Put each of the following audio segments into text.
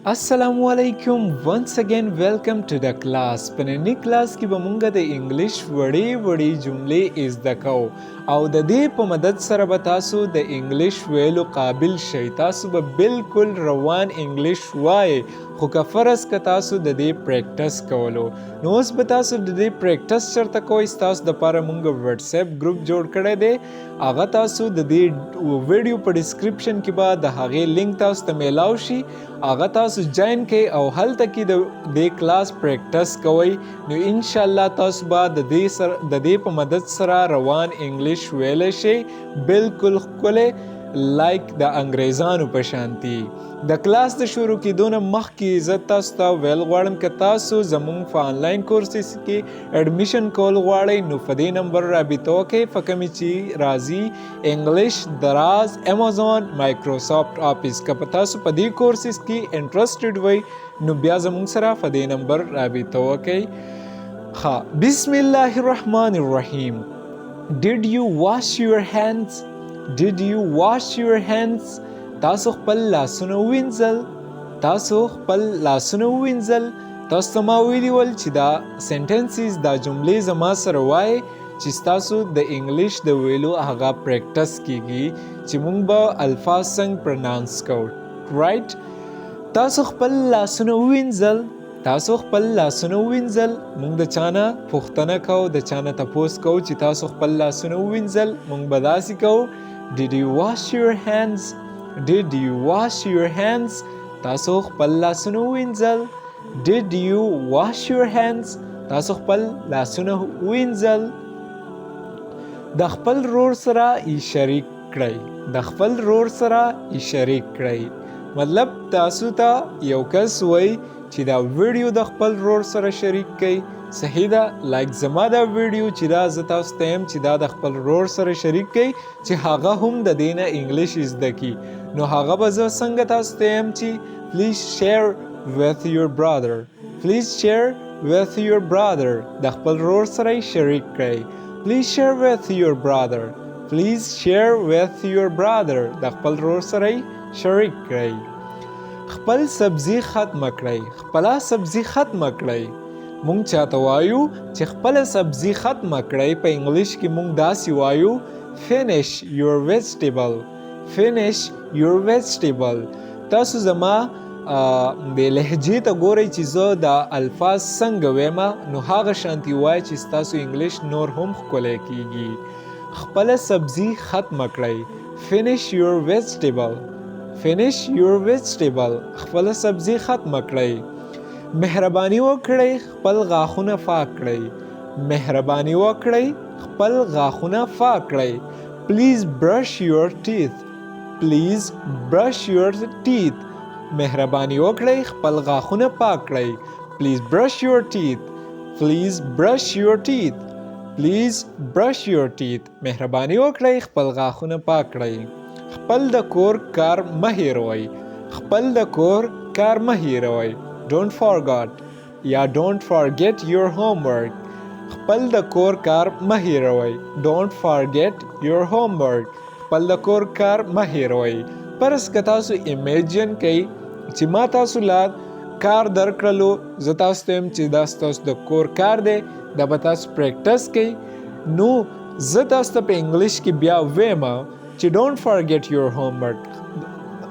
السلام علیکم، once again welcome to the class. په نني کلاس کې به مونږ د انګلیش وړې وړې جملې زده کوو او د دې په مدد سره به تاسو د انګلیش ویلو قابل شئ. تاسو به بالکل روان انګلیش وایئ، خو که فرض که تاسو د دې پریکټس کولو، نو اوس به تاسو د دې پریکټس چرته کوئ؟ ستاسو دپاره مونږ واتس اپ ګروپ جوړ کړی دی. هغه تاسو د دې ویډیو په ډیسکرپشن کې به د هغې لینک تاسو ته میلاو شي. هغه تاسو جوین کړئ او هلته کې د دې کلاس پریکټس کوئ، نو ان شاء الله تاسو به د دې سره، د دې په مدد سره روان انګلیش ویلی شئ، بالکل ښکلی، لایک د انګریزانو په شانتي. د کلاس د شروع کېدو نه مخکې زه تاسو ته ویل غواړم، که تاسو زمونږ په آنلاین کورسز کې اډمیشن کول غواړئ، نو په دې نمبر رابطه وکړئ په کومې چې راځي انګلیش، دراز، امیزون، مایکروسافټ آفیس. که په تاسو په دې کورسز کې انټرسټډ وئ، نو بیا زمونږ سره په دې نمبر رابطه وکړئ. ښه، بسم الله الرحمن الرحیم. Did you wash your hands? Did you wash your hands? تاسو خپل لاسونه ووینځل؟ تاسو خپل لاسونه ووینځل؟ تاسو ته ما ویلي ول چې دا sentences، دا جملې زما سره وایئ چې ستاسو د انګلیش د ویلو هغه پریکټس کیږي چې مونږ به الفاظ څنګه پرناونس کوو، رایټ؟ تاسو خپل لاسونه ووینځل؟ تاسو خپل لاسونه ووینځل؟ مونږ د چانه پوښتنه کوو، د چانه تپوس کوو چې تاسو خپل لاسونه ووینځل؟ مونږ به داسې کوو: Did you wash your hands? Did you wash your hands? تاسو خپل لاسونه ووینځل؟ Did you wash your hands? تاسو خپل لاسونه ووینځل؟ د خپل ورور سره یې شریک کړئ. د خپل ورور سره یې شریک کړئ. مطلب تاسو ته یو کس وایي چې دا ویډیو د خپل ورور سره شریک کړئ، صحیح ده؟ لایک زما دا ویډیو چې دا زه تاسو ته یم چې دا د خپل ورور سره شریک کړئ چې هغه هم د دې نه انګلیش زده کړي، نو هغه به زه څنګه تاسو ته یم چې please share with your brother, please share with your brother. د خپل ورور سره یې شریک کړئ. Please share with your brother. Please share with your brother. د خپل ورور سره یې شریک کړئ. خپل سبزي ختمه کړئ. خپله سبزي ختمه کړئ. مونږ چاته وایو چې خپله سبزي ختمه کړئ؟ په انګلیش کې مونږ داسې وایو: finish your vegetable, finish your vegetable. تاسو زما د لهجې ته ګورئ چې زه دا الفاظ څنګه وایم، نو هغه شانتي وایي چې ستاسو انګلیش نور هم ښکلی کیږي. خپله سبزي ختمه کړئ. Finish your vegetable, finish your vegetable. خپله سبزي ختمه کړئ. مهرباني وکړئ، خپل غاښونه پاک کړئ. مهرباني وکړئ، خپل غاښونه پاک کړئ. Please brush your teeth. Please brush your teeth. مهرباني وکړئ، خپل غاښونه پاک کړئ. Please brush your teeth. Please brush your teeth. Please brush your teeth. مهرباني وکړئ، خپل غاښونه پاک کړئ. خپل د کور کار مه هېروئ. خپل د کور کار مه هېروئ. Don't forget یا don't forget your homework. خپل د کور کار مه هېروئ. Don't forget your homework. خپل د کور کار مه هېروئ. فرض که تاسو imagine کړئ چې ما تاسو لا کار درکړلو، زه تاسو ته یم چې دا ستاسو د کور کار دی، دا به تاسو پریکټس کړئ، نو زه تاسو ته په انګلیش کې بیا وایم چې don't forget your homework.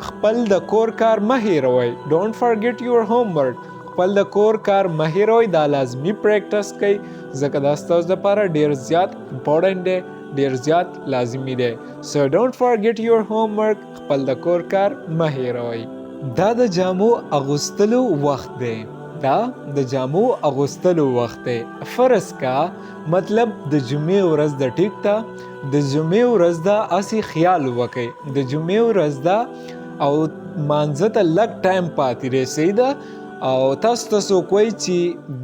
خپل د کور کار مه هېروئ. Don't forget your homework. خپل د کور کار مه هېروئ. دا لازمي پریکټس کړئ، ځکه دا ستاسو دپاره ډېر زیات important دی، ډېر زیات لازمي دی. So don't forget your homework. خپل د کور کار مه هېروئ. دا د جامو اغوستلو وخت دی. دا د جامو اغوستلو وخت دی. فرض کا، مطلب د جمعې ورځ ده، ټیک ده؟ د جمعې ورځ ده، هسې خیال وکئ، د جمعې ورځ ده او مانځه ته لږ ټایم پاتې دی، صحیح ده؟ او تاسو ته څوک وایي چې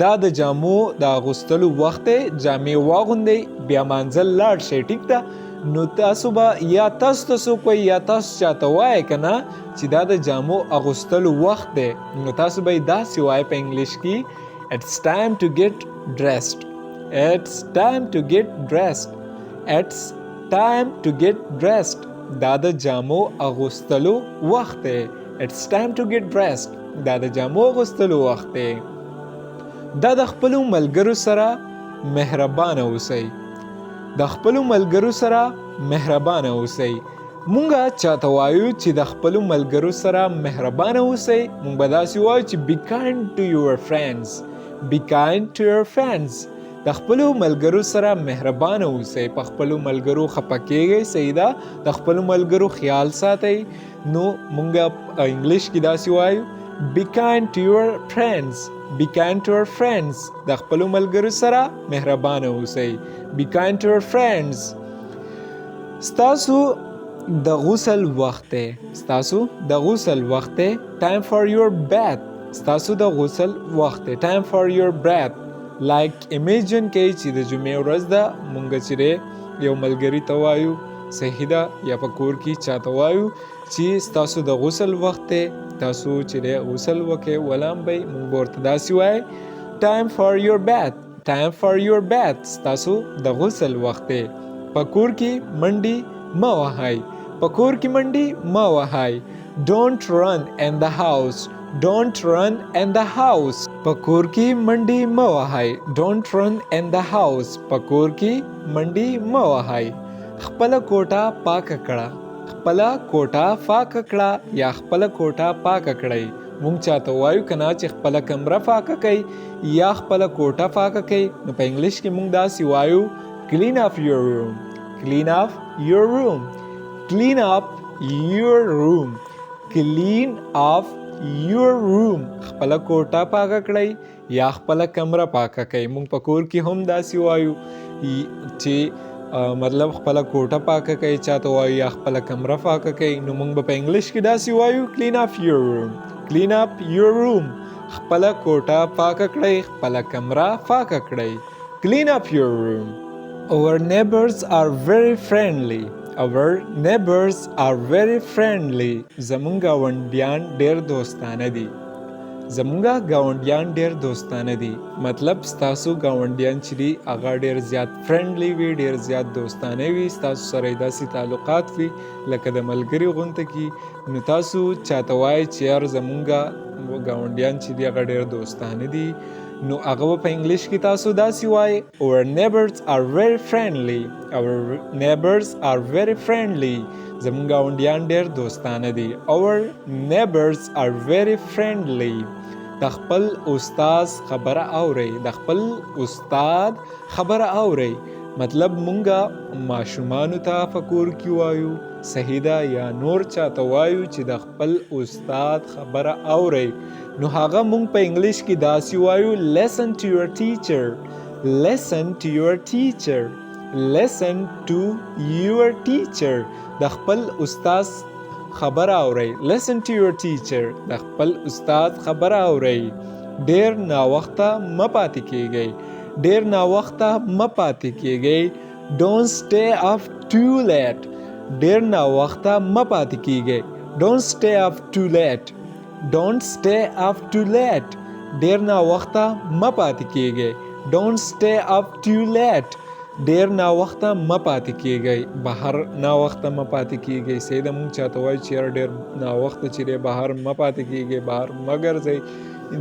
دا د جامو د اغوستلو وخت دی، جامې واغوندئ، بیا مانځه لاړ شئ، ټیک ده؟ نو تاسو به یا تاسو ته څوک وایي یا تاسو چاته وایئ که نه چې دا د جامو اغوستلو وخت دی، نو تاسو به یې داسې وایئ په انګلیش کې: It's time to get dressed. It's time to get dressed. It's time to get dressed. دا د جامو اغوستلو وخت دی. It's time to get dressed. دا د جامو اغوستلو وخت دی. دا د خپلو ملګرو سره مهربانه اوسئ. د خپلو ملګرو سره مهربانه اوسئ. مونږ چاته وایو چې د خپلو ملګرو سره مهربانه اوسئ؟ مونږ به داسې وایو چې be kind to your friends. Be kind to your friends. د خپلو ملګرو سره مهربانه اوسئ. په خپلو ملګرو خپه کیږئ، صحیح ده، د خپلو ملګرو خیال ساتئ. نو مونږ انګلیش کې داسې وایو be kind to your friends. Be kind to your friends. د خپلو ملګرو سره مهربانه اوسئ. Be kind to your friends. ستاسو د غسل وخت دی. ستاسو د غسل وخت دی. Time for your bath. ستاسو د غسل وخت دی. Time for your bath. Like imagine کوي چې د جمعې ورځ ده، مونږ چې دی یو ملګري ته وایو، صحیح ده، یا په کور کې چاته وایو چې ستاسو د غسل وخت دی، تاسو چې دی غسل وکړئ، ولامبئ. مونږ به ورته داسې وایو time for your bath. Time for your bath. ستاسو د غسل وخت دی. په کور کې منډې مه وهئ. په کور کې منډې مه وهئ. Don't run in the house. Don't run in the house. په کور کې منډې مه وهئ. Don't run in the house. په کور کې منډې مه وهئ. خپله کوټه پاکه کړه. خپله کوټه پاکه کړه یا خپله کوټه پاکه کړئ. مونږ چاته وایو که نه چې خپله کمره پاکه کړئ یا خپله کوټه پاکه کړئ؟ نو په انګلیش کې مونږ داسې وایو clean up your room. Clean up your room. Clean up your room. Clean up your room. خپله کوټه پاکه کړئ یا خپله کمره پاکه کړئ. مونږ په کور کې هم داسې وایو چې مطلب خپله کوټه پاکه کړئ چاته وایو یا خپله کمره پاکه کړئ. نو مونږ به په انګلیش کې داسې وایو clean up your room. Clean up your room. خپله کوټه پاکه کړئ، خپله کمره پاکه کړئ. Clean up your room. Our neighbors are very friendly. Our neighbors are very friendly. زمونږ ګاونډیان ډیر دوستانه دي. زمونږ ګاونډیان ډیر دوستانه دي. مطلب ستاسو ګاونډیان چې دي هغه ډیر زیات friendly وي، ډیر زیات دوستانه وي، ستاسو سره یې داسې تعلقات وي لکه د ملګري غونته کې. نو تاسو چاته وایئ چې یار زمونږ ګاونډیان چې دي هغه ډیر دوستانه دي؟ نو هغه به په انګلیش کې تاسو داسې وایئ our neighbors are very friendly. Our neighbors are very friendly. زمونږ ګاونډیان ډیر دوستانه دي. Our neighbors are very friendly. د خپل استاد خبره اورئ. د خپل استاد خبره اورئ. مطلب مونږه ماشومانو ته په کور کې وایو، صحیح ده، یا نور چاته وایو چې د خپل استاد خبره اورئ. نو هغه مونږ په انګلیش کې داسې وایو listen to your teacher. Listen to your teacher. Listen to your teacher. د خپل استاد خبره اورئ. Listen to your teacher. د خپل استاد خبره اورئ. ډیر ناوخته مه پاتې کیږئ. ډیر ناوخته مه پاتې کیږئ. Don't stay up too late. ډیر ناوخته مه پاتې کیږئ. Don't stay up too late. Don't stay up too late. ډیر ناوخته مه پاتې کیږئ. Don't stay up too late. ډیر ناوخته مه پاتې کیږئ. بهر ناوخته مه پاتې کیږئ. صحیح ده، مونږ چاته وایو چې یاره ډیر ناوخته چې دی بهر مه پاتې کیږئ، بهر مه ګرځئ.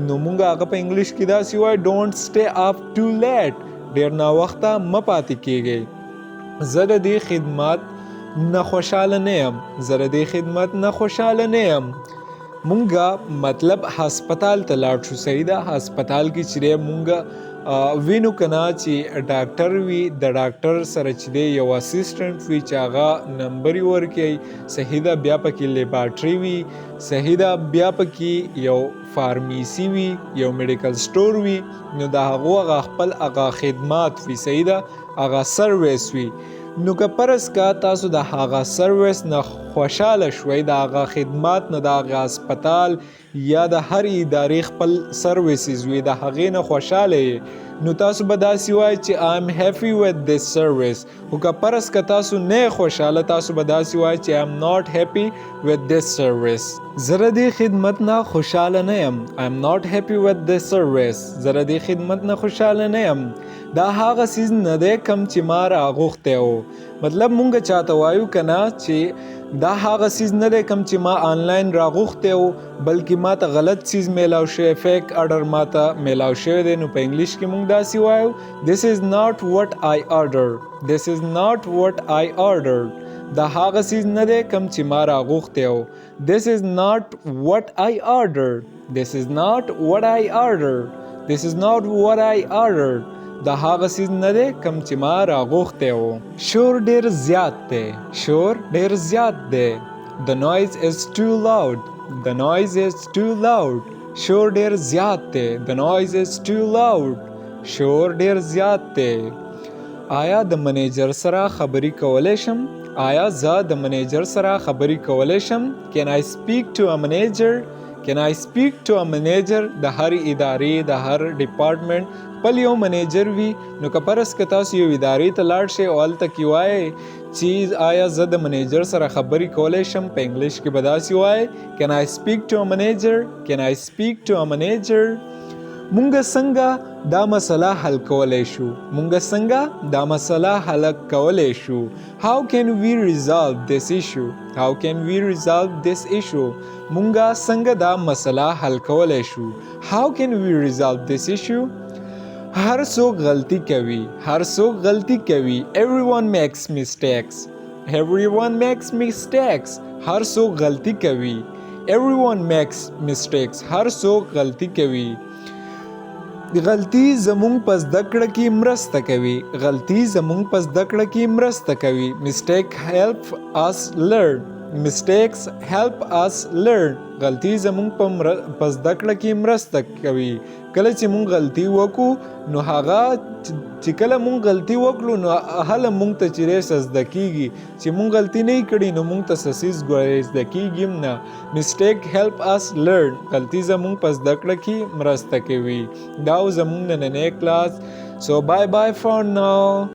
نو مونږ هغه په انګلیش کې داسې وایو don't stay up too late. ډیر ناوخته مه پاتې کیږئ. زه د دې خدمت نه خوشحاله نه یم. زه د دې خدمت نه خوشحاله نه یم. مونږه مطلب هسپتال ته لاړ شو، صحیح ده، هسپتال کې چې دی مونږ وینو که نه چې ډاکټر وي، د ډاکټر سره چې دی یو assistant وي چې هغه نمبر یې ورکوي، صحیح ده، بیا پکې لیبارټري وي، صحیح ده، بیا پکې یو pharmacy وي، یو medical store وي. نو د هغو هغه خپل هغه خدمات وي، صحیح ده، هغه سرویس وي. نو که فرض که تاسو د هغه سرویس نه خوشحاله شوئ، د هغه خدمات نه، د هغه هسپتال یا د هر ادارې خپل services وي، د هغې نه خوشحاله یې، نو تاسو به داسې وایئ چې I am happy with this service. خو که فرض که تاسو نه خوشحاله، تاسو به داسې وایئ چې I am not happy with this service. زه د دې خدمت نه خوشحاله نه یم. I am not happy with this service. زه د دې خدمت نه خوشحاله نه یم. دا هغه څیز نه دی کوم چې ما راغوښتی و. مطلب مونږ چاته وایو که نه چې دا هغه څیز نه دی کوم چې ما آنلاین راغوښتی و، بلکې ما ته غلط څیز میلاو شوی، fake order ما ته میلاو شوی دی. نو په انګلیش کې مونږ داسې وایو: This is not what I ordered. This is not what I ordered. دا هغه څیز نه دی کوم چې ما راغوښتی و. This is not what I ordered. This is not what I ordered. This is not what I ordered. دا هغه څیز نه دی کوم چې ما راغوښتی و. شور ډیر زیات دی. شور ډیر زیات دی. The noise is too loud. The noise is too loud. شور ډیر زیات دی. The noise is too loud. شور ډیر زیات دی. آیا د منیجر سره خبرې کولی شم؟ آیا زه د منیجر سره خبرې کولی شم؟ Can I speak to a manager? Can I speak to a manager? د هر ادارې، د هر department خپل یو منیجر وي. نو که فرض که تاسو یو ادارې ته لاړ شئ او هلته کې وایئ چې آیا زه د منیجر سره خبرې کولی شم، په انګلیش کې به داسې وایئ: Can I speak to a manager? Can I speak to a manager? مونږ څنګه دا مسله حل کولی شو؟ مونږ څنګه دا مسله حل کولی شو؟ How can we resolve this issue? How can we resolve this issue? مونږ څنګه دا مسله حل کولی شو؟ How can we resolve this issue? هر څوک غلطي کوي. هر څوک غلطي کوي. Everyone makes mistakes. Everyone makes mistakes. هر څوک غلطي کوي. Everyone makes mistakes. هر څوک غلطي کوي. غلطي زمونږ په زده کړه کې مرسته کوي. غلطي زمونږ په زده کړه کې مرسته کوي. Mistake help us learn. Mistakes help us learn. غلطي زمونږ په زده کړه کې مرسته کوي. کله چې مونږ غلطي وکړو، نو هغه چې کله مونږ غلطي وکړو، نو هله مونږ ته چې دی څه زده کېږي. چې مونږ غلطي نه کړي، نو مونږ ته څه څیز ګورې زده کېږي هم نه. Mistake help us learn. غلطي زمونږ په زده کړه کې مرسته کوي. دا و زمونږ نننی کلاس. So bye bye for now.